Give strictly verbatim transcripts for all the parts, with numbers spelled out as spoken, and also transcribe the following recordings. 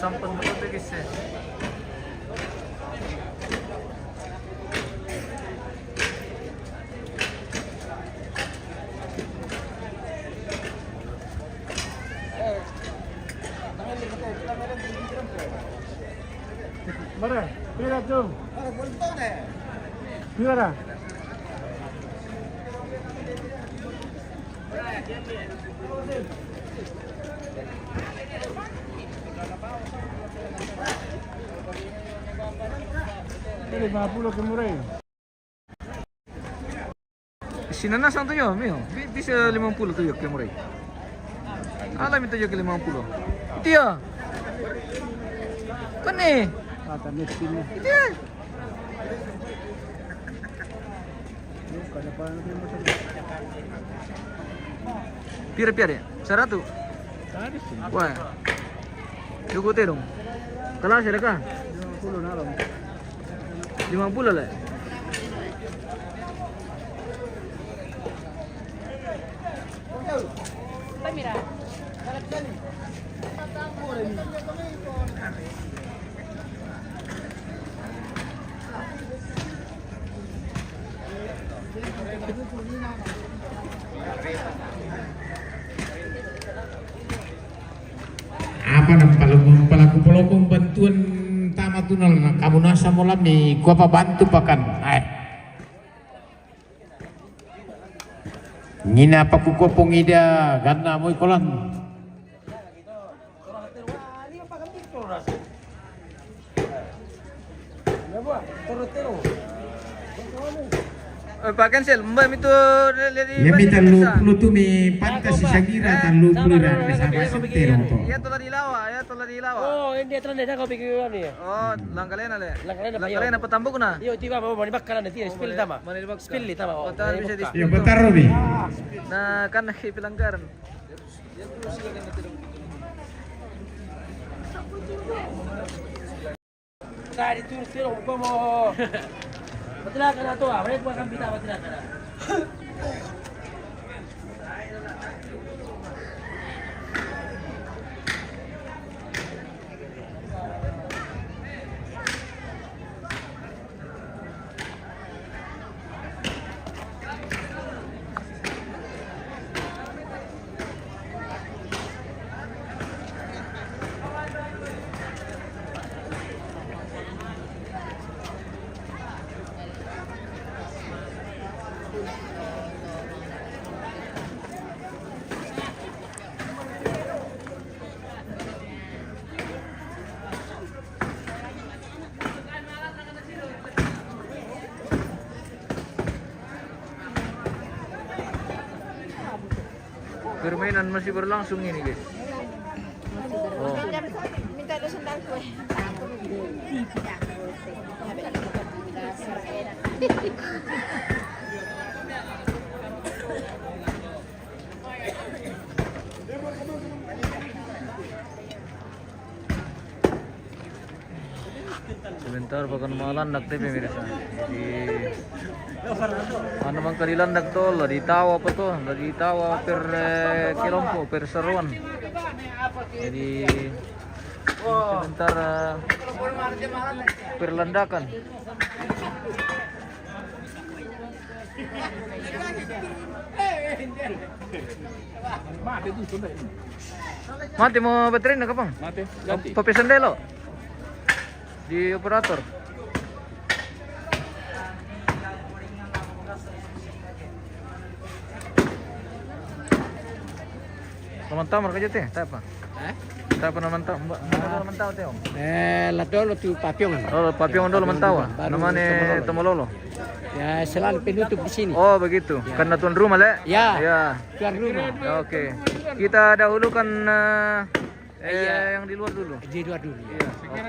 Sampun betul tuh, guys, ya. Mare, pira tu? Pira? Lima puluh ke murah. Sinana sang tu yo, mio. Bi-, bisa lima puluh tu yo ke murah. Ala mi tu yo ke lima puluh. Itu yo. Kene. Kata miskin ni. Itu yo. Pira, pira dia? Saratu? Wah. Duku terung. Kalas ada kah? Lima puluh lah. Apa na palaku-, palaku-palaku bantuan tama tu na, na kamu nasa molam ni kuapa bantu pakan. Ai. Ngina paku kopong ida ganna moi kolan. Eh, Pak Kensel, Mbak itu lihat di. Ya, mi tellu puluh tu mi pantas si Sagira, tellu puluh ra, sama sentero to. Ya, telah dilawa, ya, telah dilawa. Oh, ini dia telah dah kau pikir ni. Oh, langkalena le. Langkalena apa tambuk na? Iyo, tiba mau mani bakkalan nanti, spill tama. Mani bakka. Spill tama. Oh, betul, bisa di. Ya, betul, Robi. Nah, kan pelanggaran. Tadi turun, turun, umpama. Betul kan atau apa? Aku akan minta betul kan. Permainan masih berlangsung ini, guys. Oh. Minta, minta dulu sendal kue. Sebentar, bukan mau landak tapi pemirsa. Jadi, anu mang kali landak to, lah di tawa apa to? Lah di tawa per, eh, kelompok, perseroan. Jadi, sebentar, eh, perlandakan. Mate tu, sudah ini. Mate mo baterai na kapang? Mate, ganti. Papi sendelo. Di operator. Teman tamar kerja teh, tak apa. Hah? Tapa na mantau, Mbak? Mantau, mantau, Teo. Eh, la dolo tu Papiong. Oh, Papiong dolo mantau. Baru Namane Tomololo. Ya, selalu penutup di sini. Oh, begitu. Ya. Karena tuan rumah, Le? Ya. Ya. Tuan rumah. Oke. Kita dahulukan, eh, eh, yang di luar dulu. Di luar dulu. Iya, oke.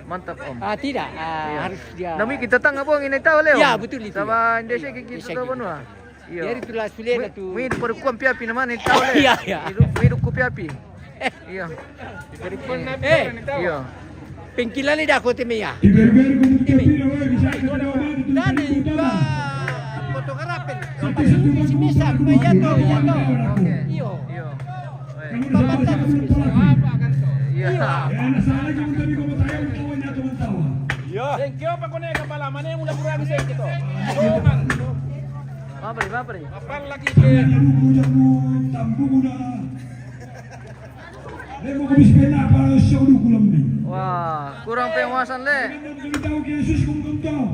Mantap, Om. Ah, tidak. Ah, iya. Harus dia. Nami kita tang apa ngene tahu, Leo? Ya, betul itu. Sama Indonesia kita tahu, Banua. Iya. Jadi itulah sulit mi, lah tu. Mi perkuam piapi namanya tahu le. Iya, iya. Hidup, hidup ku piapi. Iya. Eh. Iya. Pengkilan ni dah kau temui ya. Dani ba fotografin. Si misal, ya to, ya to. Oke. Iyo. Iyo. Ba mata si misal. Iya. Iya. Iya. Sengkyo pa kone kapala, mane mula kurang sengkyo to. Jangan. Apa ni, apa ni? Apa lagi ke? Wah, kurang penguasaan, Le.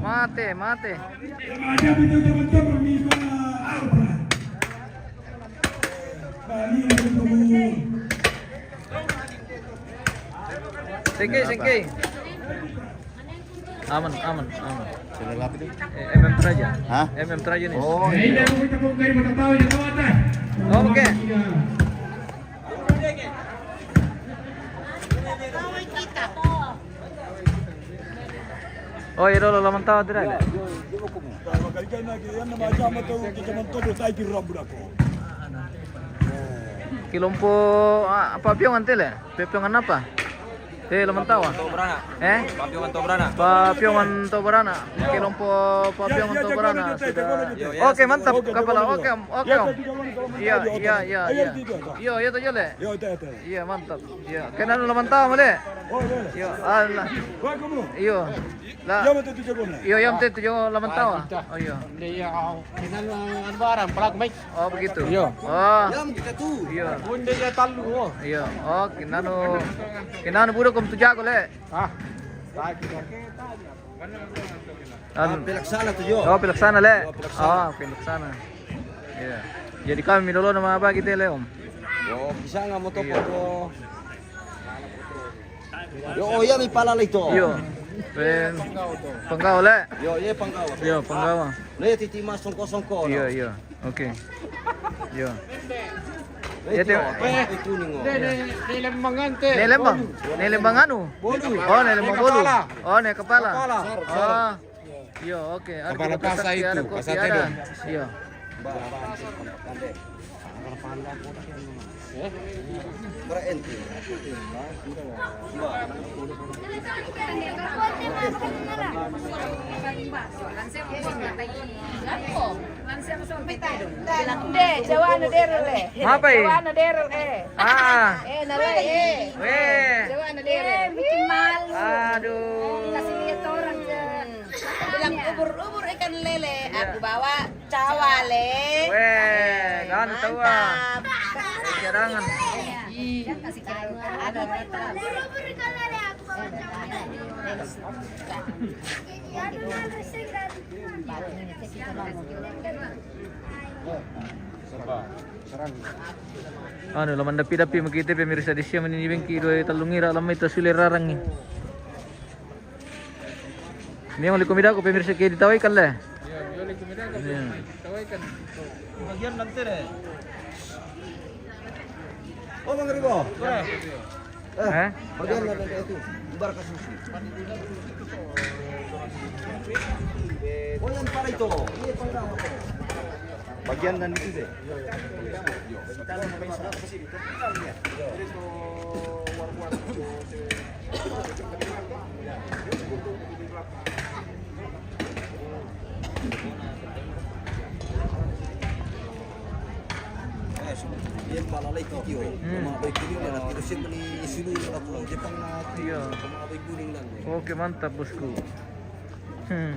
Mate, mate. Sengke, sengke. Aman, aman, aman. Sudah rapi tu? Eh, M M Teraja. Hah? M M Teraja ni. Oh, iya. Oh, oke. Oh, iya dolo, Lamantawa tidak ada. Kilompo, ah, apa pion ante, Le? Pe-, piongan apa? Eh, Lamantawa. Tau Barana. Eh? Papiongan Tau Barana. Papiongan Tau Barana. Kilompo Papiongan Tau Barana. Sudah. Oke, mantap, kapala. Oke, Om. Oke, Om. Iya, iya, iya, iya. Iya, iya, tuh, Le. Iya, mantap. Iya, kena dulu, Lamantawa, Le. Iya, Allah. Iya. La. Iya, iya, mantap, tuh, Lamantawa. Oh, iya. Iya, oh. Kena dulu, anu, barang, pelaku, Mike. Oh, begitu. Iya. Oh. Iya. Bunda ya talu, oh. Iya. Oh, kena dulu. Kena dulu, budak kom tu jago, Le. Ah. Anu. Ah, pelaksana tu, yo. Oh, pelaksana, Le. Yo, pelaksana. Oh, pelaksana. Iya. Jadi kami dolo nama apa kita, Le, Om? Yo, bisa nggak mau toko? Iya. Yo, oh, iya, mi pala, Le, itu. Iya. Pen-, Panggawa, Le. Yo, iya, Panggawa. Iya, Panggawa. Le, titi mas songko-songko, iya, iya. Oke. Yo. Ya, tio. Kuning, oh. Ne, ne, ne lembang ante. Ne lembang. Ne lembang anu. Bolu. Oh, ne lembang bolu. Kepala. Oh, ne kepala. Kepala. Oh. Yo, oke. Ada kepala kita pasa itu, ada kopi pasa ada. Tedong. Yo. Eh? Nde, jawana derel, eh. Apa, eh? Jawana derel, eh. Ah. Eh, nalai, eh. Weh. Jawana derel. Eh, bikin malu. Aduh. Kasih lihat orang ke. Bilang ubur-ubur ikan lele, iya, aku bawa cawa, Le. Weh, kan tahu, ah. Mantap. Cadangan. Iya. Kasih cadangan. Ada, ada. Ubur-ubur ikan lele, aku bawa cawa, Le. Anu, laman dapi-dapi makita pemirsa di sia manini bengki dua tallung ira lamai tasule rarangi. Memang liko midako pemirsa ke ditawaikan le. Iya, liko midako. Iya. Ditawaikan. Bagian nanti deh. Oh, Bang Rigo. Eh? Bagian mana itu? Ibarat kasus. Oh, yang pada itu. Ini pada apa? Bagian dan itu deh. Iya. Oke, mantap, bosku. Hmm.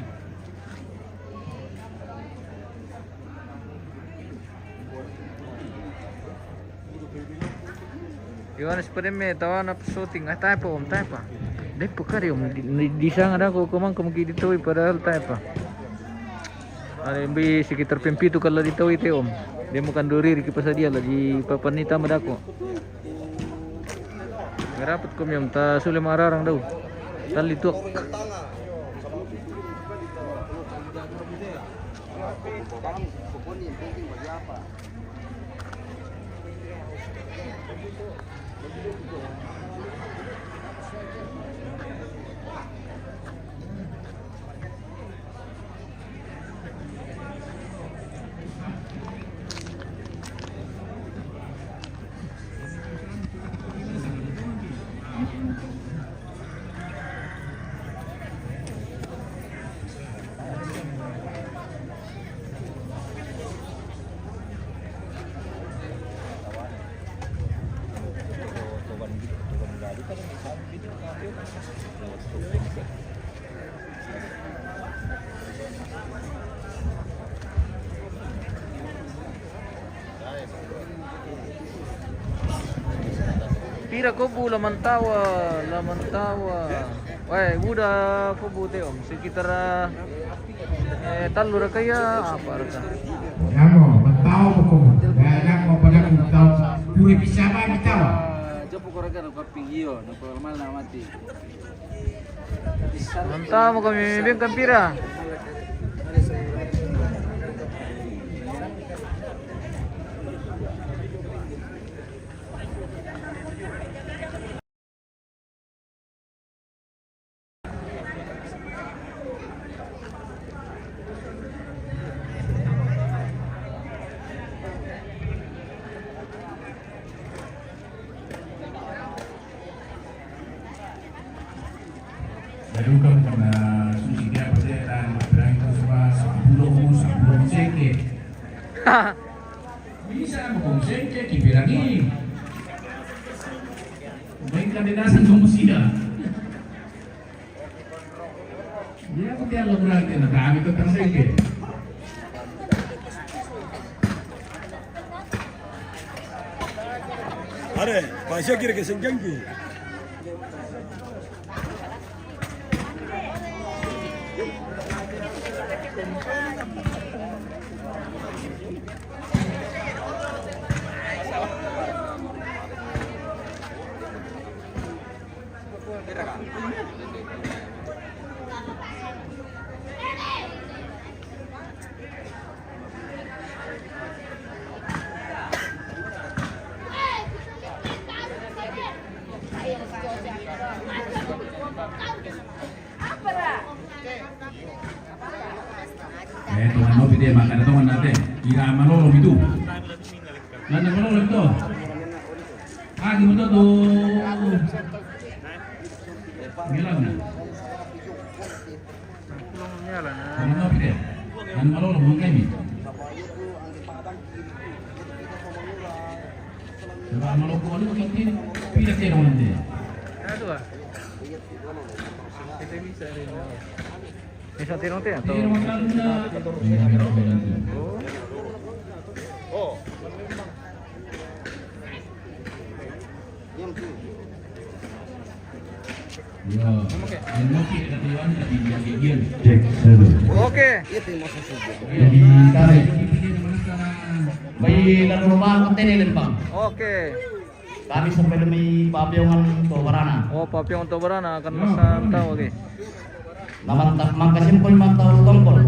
Yohanes pademme tawana shooting. Ah, taipa, Om, taipa. Deppo kari, Om. Di, di, di sanga dako komang komang ki ditoi padahal taipa. Ada yang bi sekitar pempitu kala ditoi te, Om. Dia makan duri di kipas dia lah di papan ni tama dako. Ngarapat komi, Om, ta sule mararang dau. Tali tuak. Pira kobbu la mantawa, la mantawa. Weh, buda kobbu te, Om. Sekitar, eh, tallu raka ya, apa raka? Yamo, mantawa kobbu. Ya, yamo, pada ku tau. Pura bisa ba mantawa? Japu ko raka na kapi iyo, na ko mal na mati. Mantawa kami bengkan pira. Jadi bukan karena susi dia pasti ada berani semua sepuluh sepuluh seke. Bisa aku konsente ki bilang ini. Baik kan dia datang ke Mesir. Dia aku dia lo berarti na kami ke terseke. Are, Pak Syakir ke sengkengki. Eh, tongan nopi de, makana tongan nate. Ira malolo itu. Nana malolo itu. Ah, gitu tuh. Ngilang. Tongan nopi de. Nana malolo, mungkin. Coba malolo, kalau mungkin. Pira kira nanti. Aduh. Ini sa tirong te, atau? Cek, satu. Oke. Jadi, tarik. Baik, lalu rumah, konten ini, Bang. Oke. Kami sampai demi Papiongan Tobarana. Oh, Papiongan Tobarana akan masang tahu, oke. Naman tak mangkasim pun mantau tongkol.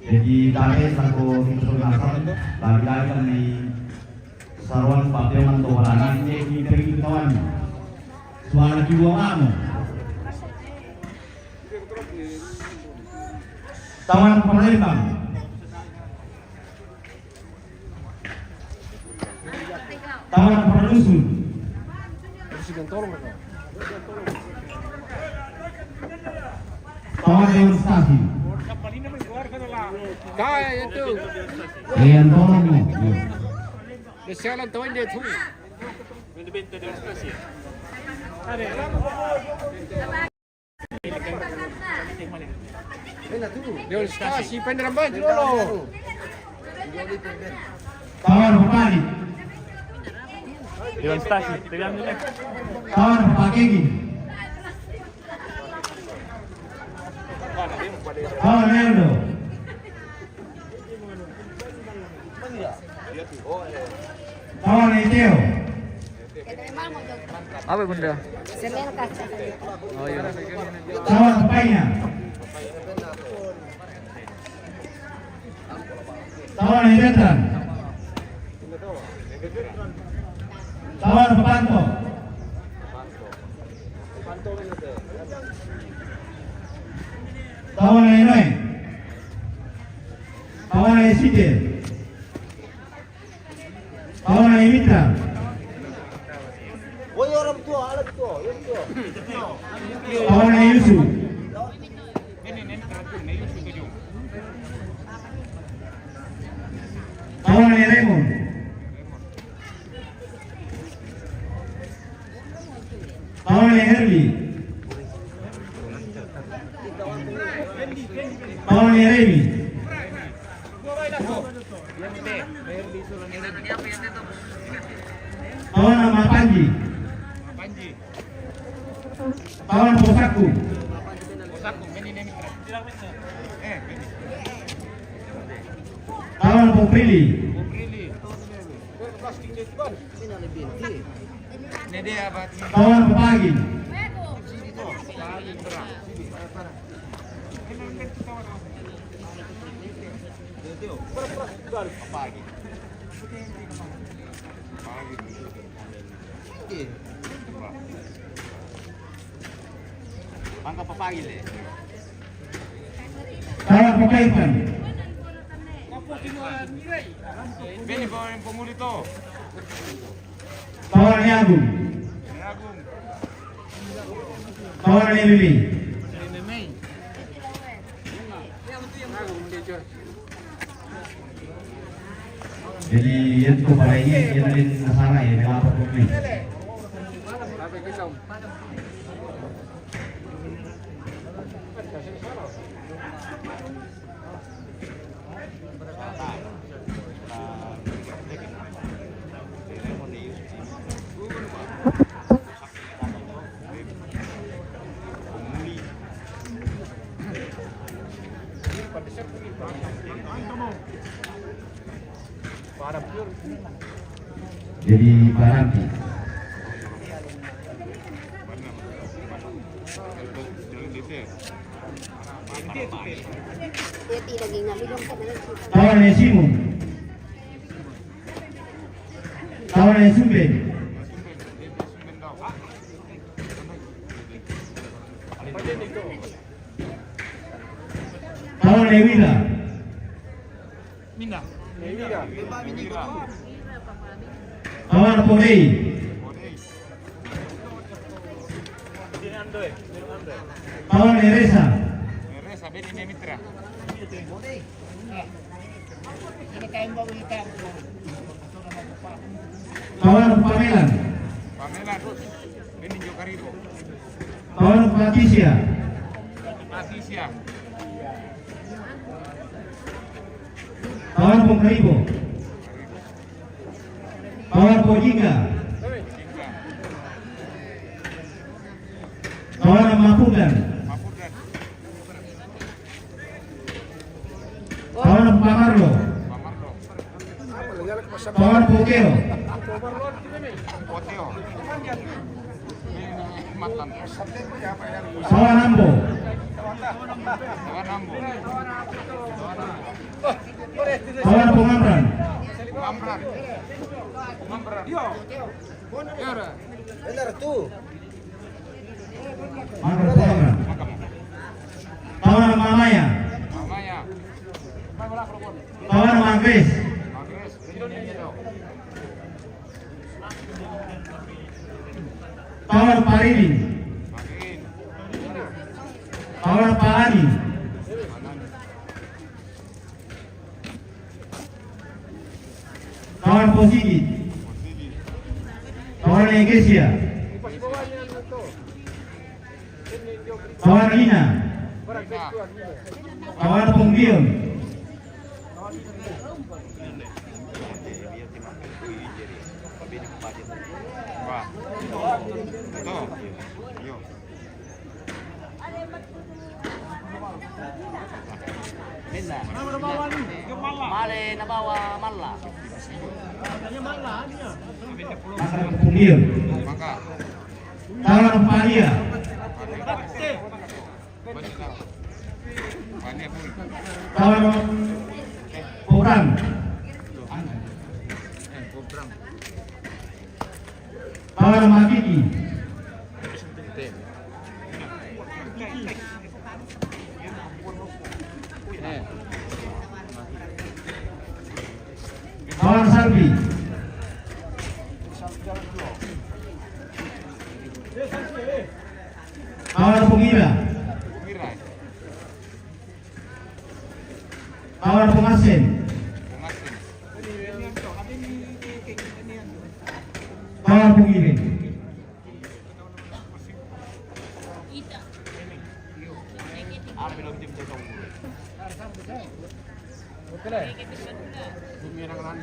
Jadi kami selaku internasional, lagi-lagi kami saruan Papiongan Tobarana, ini dari kawan. Suara juga kamu. Tawan Palembang. Tawan Paranusun. Tawan Dewan Stasi. Dewan Tolong. Desealan tawan dia tu. Dewan Stasi, penderan bantu dulu. Tawar Papali. Dewan Stasi, pegang dulu. Tawar Papakegi. Tawar Nando. Tawar Iteo. Apa, Bunda? Semen kaca. Oh, iya. Tawar Papanya. Tawar Ibetan. Tawar Papanto. Tawar Inoy. Tawar Isite. Tawar Imita. Tawar Yusuf. Tawar Raymond. Tawar Herli. Tawar Remy. Tawana Mapanji. Tawana Posaku. Tawana Poprili. Tawana Papagi. Mangka Papagi le. Tawana Papaipan. Beni po yang pemuli to. Tawana Agung. Tawana Mimi. Jadi, itu para ini, yang lain nasara ya, melapor ke ini. Jadi, Parampi. Tawana Simon. Tawana Sumbe. Tawana Wila. Tawana Polei. Tawana Eresa. Tawana Pamelan. Tawana Patricia. Tawana Pongkaribo. Tawana Pojingga. Tawana Mapudan. Tawana Pamarlo. Tawana Pokeo. Tawana Ambo. Tawana Pongambran. Benar tu. Mangga Pongambran. Tawana Mamaya. Tawana Mangkris. Tawana Parini. Tawana Palani. Tawana Posidi. Tawana Negesia. Tawana Ina. Tawana Ponggion. Male na bawa malla. Iya. Tawana Palia. Tawana Pobrang. Tawana Makiki. Tawana Salbi. Tawana Pungira. Tawana Pungasen. Tawana Pungiring. Kawan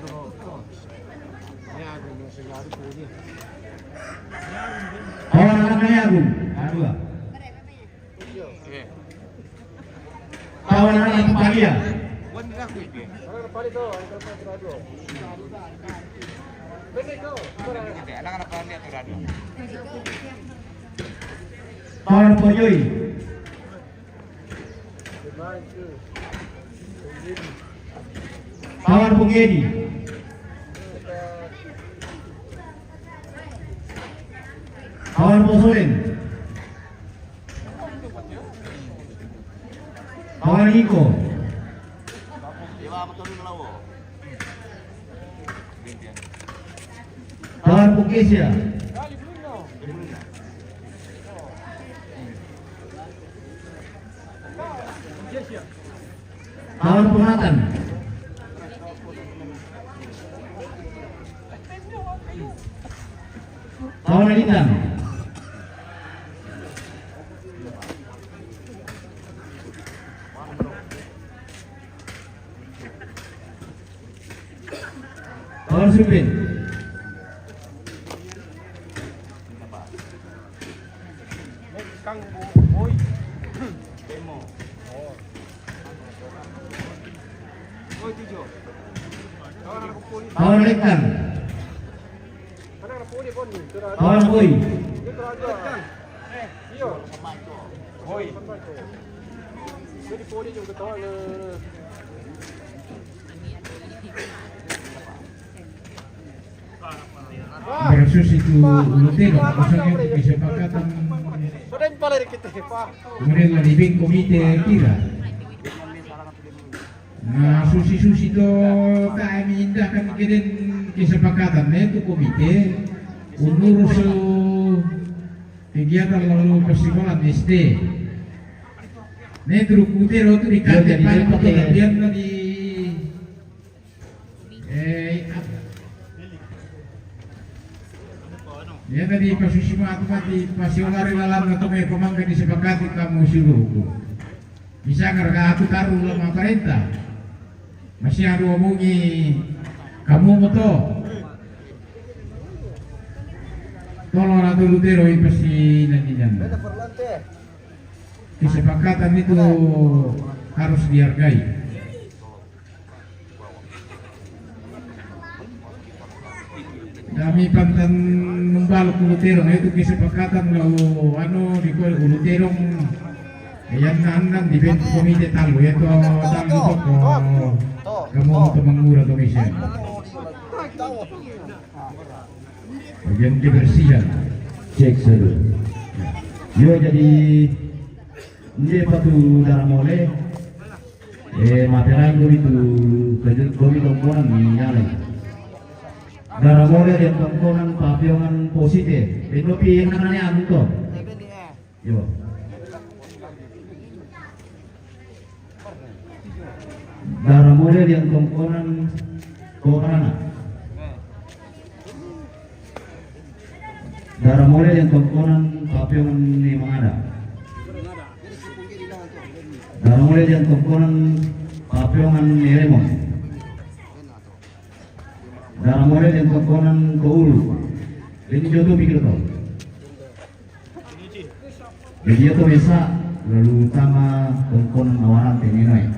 anak Agung. Dua. Kawan anak Palia. Kawan Pojoi. Kawan Pogedi. Kawan Posolen. Kawan Iko. Kawan Pogesi. Kawan Ponatan. Kawan Alitan. Kawan Supin. Kawan Lekang. Kawan Boy. Bersusi tu ulutero, maksudnya kesepakatan. Kemudian lah di bin komite kira. Nah, susi-susi to kami indahkan keden kesepakatan ne tu komite. Unurus kegiatan lalu persekolahan S D. Ne tu ulutero tu di kante jadi paling dia pakai. Kemudian di Eh, ap-, ya tadi pasusi matu mati, pasi olari lalan na tome pemangka disepakati kamu si buku. Bisa ngarga aku taruh lama perintah. Masih ada omongi kamu moto. Tolong ratu lutero i pasi nanti dan. Kesepakatan itu harus dihargai. Kami pantan membalu ulutero, itu kesepakatan lau anu di kue ulutero. Yang nan di bentuk komite talu, ya to talu toko. Kamu untuk mengura komisi. Bagian kebersihan. Cek satu. Yo, jadi, nde patu dara mole. Eh, maperan dulu itu, kejut kami tongkonan ni nyale. Dara mole dia tongkonan papiongan posite. Bedopi yang namanya Anto. Yo. Dara mole dia tongkonan Kokarana. Dara mole dia tongkonan papiongan ni mangada. Dara mole dia tongkonan papiongan ni remon. Dara mole dia tongkonan ko ulu. Ini jodoh pikir kau. Jadi itu bisa lalu utama tongkonan awaran tenenoi.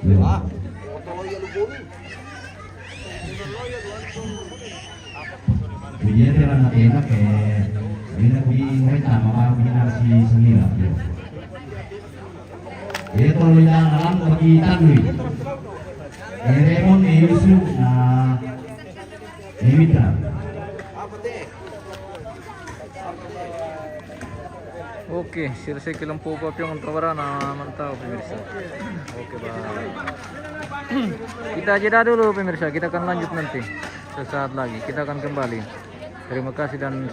Iya. Jadi itu enak, enak, eh. Ini aku di mereka mama bina si semila. Itu yang alam bagi tanui. Eremon ni Yusuf na Dimitra. Oke, selesai kelompok papiongan Tawarana, mantap pemirsa. Oke, bye. Kita jeda dulu pemirsa, kita akan lanjut nanti sesaat lagi. Kita akan kembali. Terima kasih dan